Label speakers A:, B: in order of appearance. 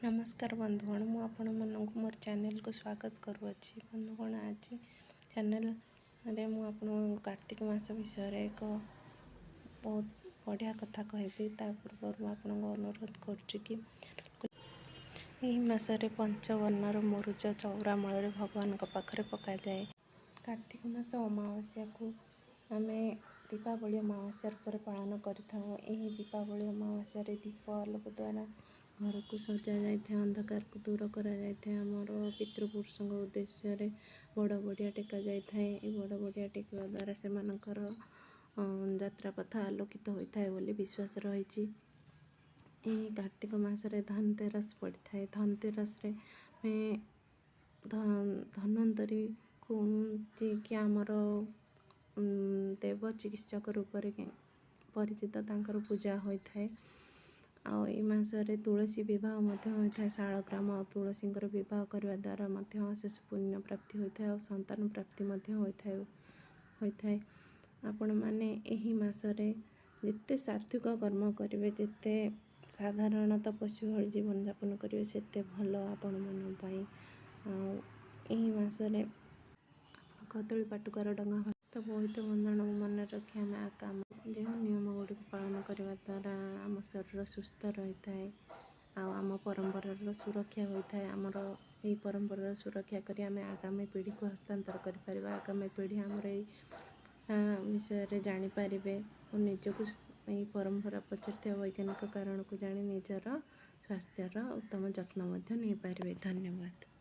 A: ନମସ୍କାର ବନ୍ଧୁଗଣ, ମୁଁ ଆପଣମାନଙ୍କୁ ମୋର ଚ୍ୟାନେଲକୁ ସ୍ୱାଗତ କରୁଅଛି। ବନ୍ଧୁଗଣ, ଆଜି ଚ୍ୟାନେଲରେ ମୁଁ ଆପଣଙ୍କୁ କାର୍ତ୍ତିକ ମାସ ବିଷୟରେ ଏକ ବହୁତ ବଢ଼ିଆ କଥା କହିବି। ତା ପୂର୍ବରୁ ମୁଁ ଆପଣଙ୍କୁ ଅନୁରୋଧ କରୁଛି କି ଏହି ମାସରେ ପଞ୍ଚବର୍ଣ୍ଣର ମୁରୁଜ ଚଉରା ମୂଳରେ ଭଗବାନଙ୍କ ପାଖରେ ପକାଯାଏ। କାର୍ତ୍ତିକ ମାସ ଅମାବାସ୍ୟାକୁ ଆମେ ଦୀପାବଳି ଅମାବାସ୍ୟା ରୂପରେ ପାଳନ କରିଥାଉ। ଏହି ଦୀପାବଳି ଅମାବାସ୍ୟାରେ ଦୀପ ଆଲୋକ ଦ୍ୱାରା ଘରକୁ ସଜା ଯାଇଥାଏ, ଅନ୍ଧକାରକୁ ଦୂର କରାଯାଇଥାଏ। ଆମର ପିତୃପୁରୁଷଙ୍କ ଉଦ୍ଦେଶ୍ୟରେ ବଡ଼ ବଡ଼ିଆ ଟେକା ଯାଇଥାଏ। ଏହି ବଡ଼ ବଡ଼ିଆ ଟେକିବା ଦ୍ୱାରା ସେମାନଙ୍କର ଯାତ୍ରାପଥ ଆଲୋକିତ ହୋଇଥାଏ ବୋଲି ବିଶ୍ୱାସ ରହିଛି। ଏହି କାର୍ତ୍ତିକ ମାସରେ ଧନତେରସ ପଡ଼ିଥାଏ। ଧନତେରସରେ ଆମେ ଧନ୍ୱନ୍ତରୀକୁ, ଯିଏକି ଆମର ଦେବ ଚିକିତ୍ସକ ରୂପରେ ପରିଚିତ, ତାଙ୍କର ପୂଜା ହୋଇଥାଏ। ଆଉ ଏଇ ମାସରେ ତୁଳସୀ ବିବାହ ମଧ୍ୟ ହୋଇଥାଏ। ଶାଳଗ୍ରାମ ଆଉ ତୁଳସୀଙ୍କର ବିବାହ କରିବା ଦ୍ୱାରା ମଧ୍ୟ ଅଶେଷ ପୁଣ୍ୟ ପ୍ରାପ୍ତି ହୋଇଥାଏ ଆଉ ସନ୍ତାନ ପ୍ରାପ୍ତି ମଧ୍ୟ ହୋଇଥାଏ। ଆପଣମାନେ ଏହି ମାସରେ ଯେତେ ସାତ୍ତ୍ୱିକ କର୍ମ କରିବେ, ଯେତେ ସାଧାରଣ ତପସ୍ୱୀ ଭଳି ଜୀବନଯାପନ କରିବେ, ସେତେ ଭଲ ଆପଣମାନଙ୍କ ପାଇଁ। ଆଉ ଏହି ମାସରେ କଦଳୀ ପାଟୁକାର ଡଙ୍ଗା ତ ବୋଇତ ବନ୍ଦାଣକୁ ମନେ ରଖି ଆମେ କାମ ଯେଉଁ ନିୟମ ଗୁଡ଼ିକୁ ପାଳନ କରିବା ଦ୍ୱାରା ଆମ ଶରୀର ସୁସ୍ଥ ରହିଥାଏ ଆଉ ଆମ ପରମ୍ପରାର ସୁରକ୍ଷା ହୋଇଥାଏ। ଆମର ଏହି ପରମ୍ପରାର ସୁରକ୍ଷା କରି ଆମେ ଆଗାମୀ ପିଢ଼ିକୁ ହସ୍ତାନ୍ତର କରିପାରିବା। ଆଗାମୀ ପିଢ଼ି ଆମର ଏଇ ବିଷୟରେ ଜାଣିପାରିବେ ଓ ନିଜକୁ ଏହି ପରମ୍ପରା ପଛରେ ଥିବା ବୈଜ୍ଞାନିକ କାରଣକୁ ଜାଣି ନିଜର ସ୍ୱାସ୍ଥ୍ୟର ଉତ୍ତମ ଯତ୍ନ ମଧ୍ୟ ନେଇପାରିବେ। ଧନ୍ୟବାଦ।